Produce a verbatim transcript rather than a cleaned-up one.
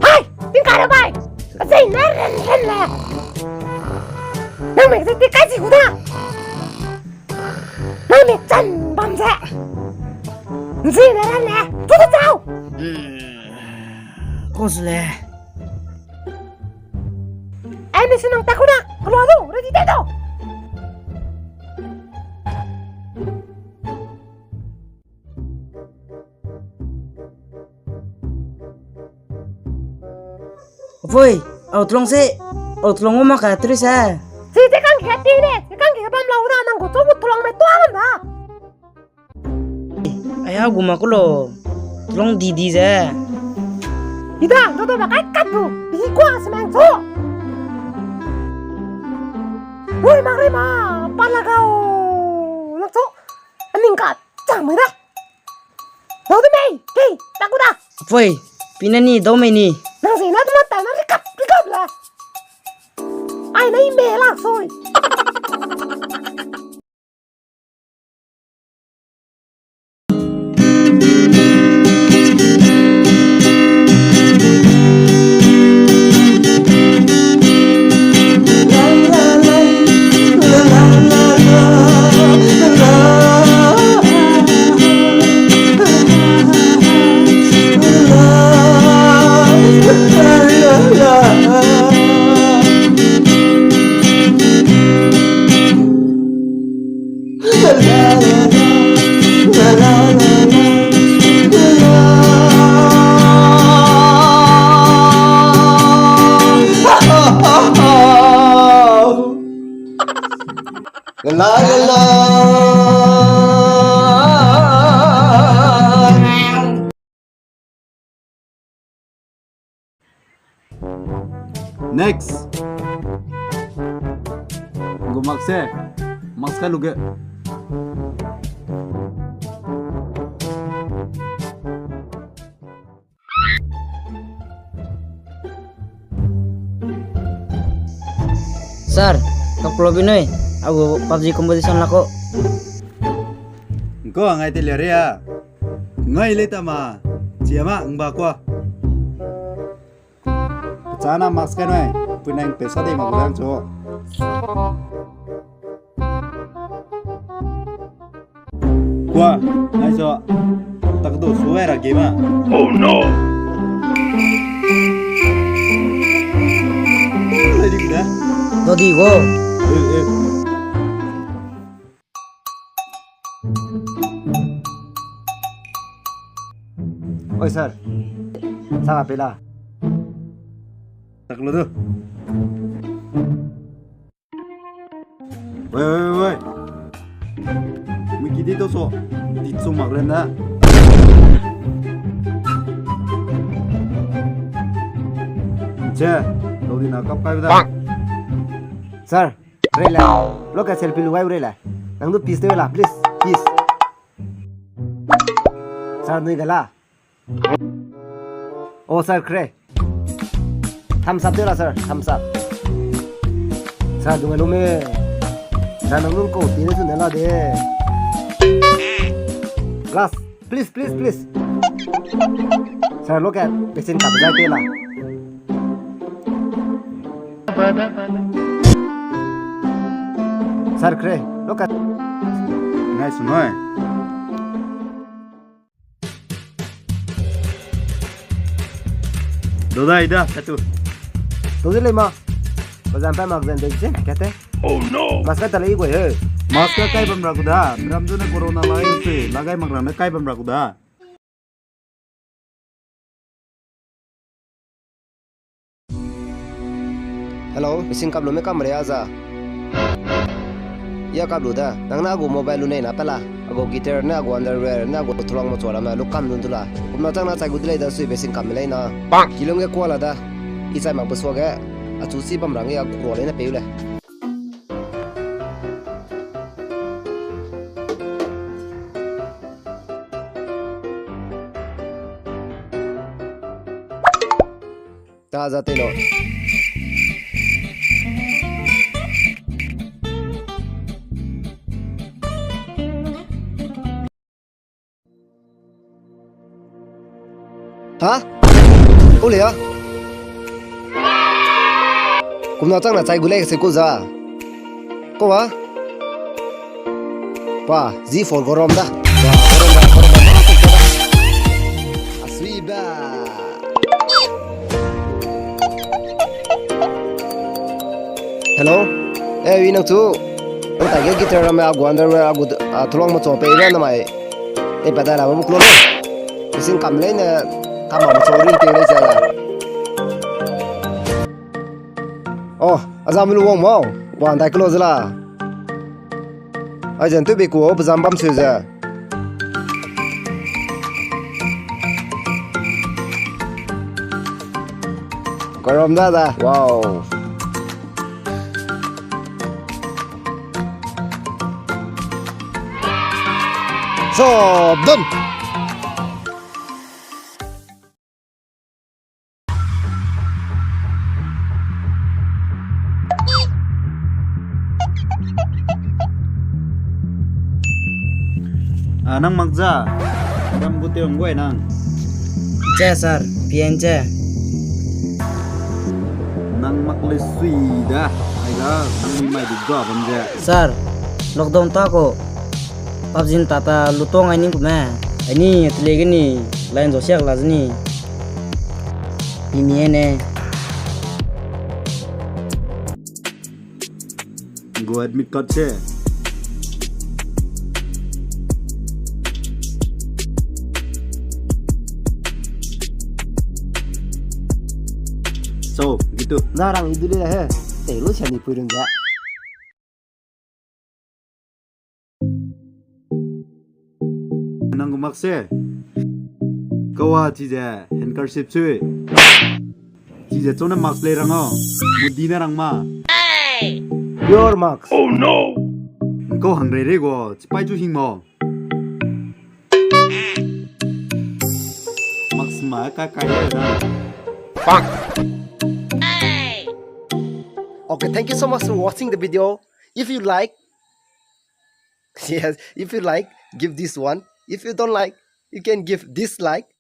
Hai, ting ka ra bai. Ka zei ne ren ren le. Nang me zei ti kai zi gu da. Nang me chan bam ze. Zei ne ren le. Tu tu chau. Ko le. Ai, mi si nang ta ku na. Kalo du, ready te do. Apui, au tulong se, au tulong ma ka tri se. Si te kang ke ti ne, te kang ke bam lau na nang gu chu bu tulong me tuang da. Ai ha gu ma ku lo, tulong di di ze. Ida, do do ba kai kat bu, bi kwa se man chu. Rui ma rui ma, pa la gau. Nang chu, aning ka, chang me da. Dau de mei, hei, ta ku da. Apui, pi na ni, dau mei ni. Nang zei na, tu ma ta na, rikap, rikap la. Ai na i me la, soi. Next. Gu mask se, mask kai lu ge. Sir, kaplo binui, agu PUBG competition lako. Ngko ngai te le ria. Ngai le tama, chiama ngba kwa. Chana mask kai nui, puinang pesa de ma gulang cho. Kwa, nai so. Tak do suai ra game a. Oh no! Ready da. Dodi go. Eh, eh. Oi, sir. Sa pe la. Tak lo do. Wei, wei, wei, wei. Mui ki di to so. Di so mak ren da. Che, lo di na kap kai da. Sir, rei la. Lo ka selfie lu wai rei la. Nang du peace te la, please. Peace. Sir, nui ga la. Oh, sir, kre. Thumbs up de la, sir. Thumbs up. Sir, dung lu me. Sir, nang nung ko ti ne tu ne la de. Last, please, please, please. Sir, look at. Pesin kap zai te la. Sir, kre. Look at. Nice, nice. Dodai da, katu. Dodai le ma. Bazan pa mak zan de zen kate. Oh no. Mask ta le i goi he. Mask kai bam ra ku da. Ram du ne corona lai se. Lagai mak ra ne kai bam ra ku da. Hello, bising kap lu me kam ria za. Ya kap lu da, nang na agu mobile lu nei na pela, agu guitar ne, agu underwear ne, agu thulang mo chua ram na lu kam dun tu la. Kum na chang na chai gu delei da sui bising kam me lei na. Kilung ge kuala da, i chai mak bu sua ge, achu si bam rang ge a kuro lei na peu le. Ta za te lo. Ha? Ule ya? Kumna chang na chai gu lei se ku za. Ko wa? Pa, G for gorom da. Wa, gorom da, gorom da, gorom da. Asui ba. Hello? Eh, wi nang chu. Nang tai ge guitar ramme agu underwear agu, ah, thulang ma cho pe ra na mai. Te pa da la ba bu klo le. Sing kam lei ne, kam ma cho ri pe lei za la. Oh, azam lu wang mau. Wan dai klo zela. Ai zen tu be ku o, pezam bam su ze. Gorom da da. Wow. So, done. Ah, nang mak za. Ram gu te ong guai nang. Che, sir. P N che. Nang mak le sui da. Ai ga, nang ni mai di ga bam ze. Sir, lockdown ta ko. PUBG tata lutong ai ning kume. Ai ni, tele ge ni, line zo siak la ze ni. Pi mi ne. Go admit card che. So, gitu. Na rang idu le he. Te lo chani pui run ga. Nang gu mask se. Kawa chize handkerchief sui. Chize chone mask lei rang o. Mudi ne rang ma. Your mask. Oh no. Nkau hang rei rei go, chipai chu hing mo. Mask ma kai kai le da. Okay, thank you so much for watching the video. If you like, yes, if you like, give this one. If you don't like, you can give dislike.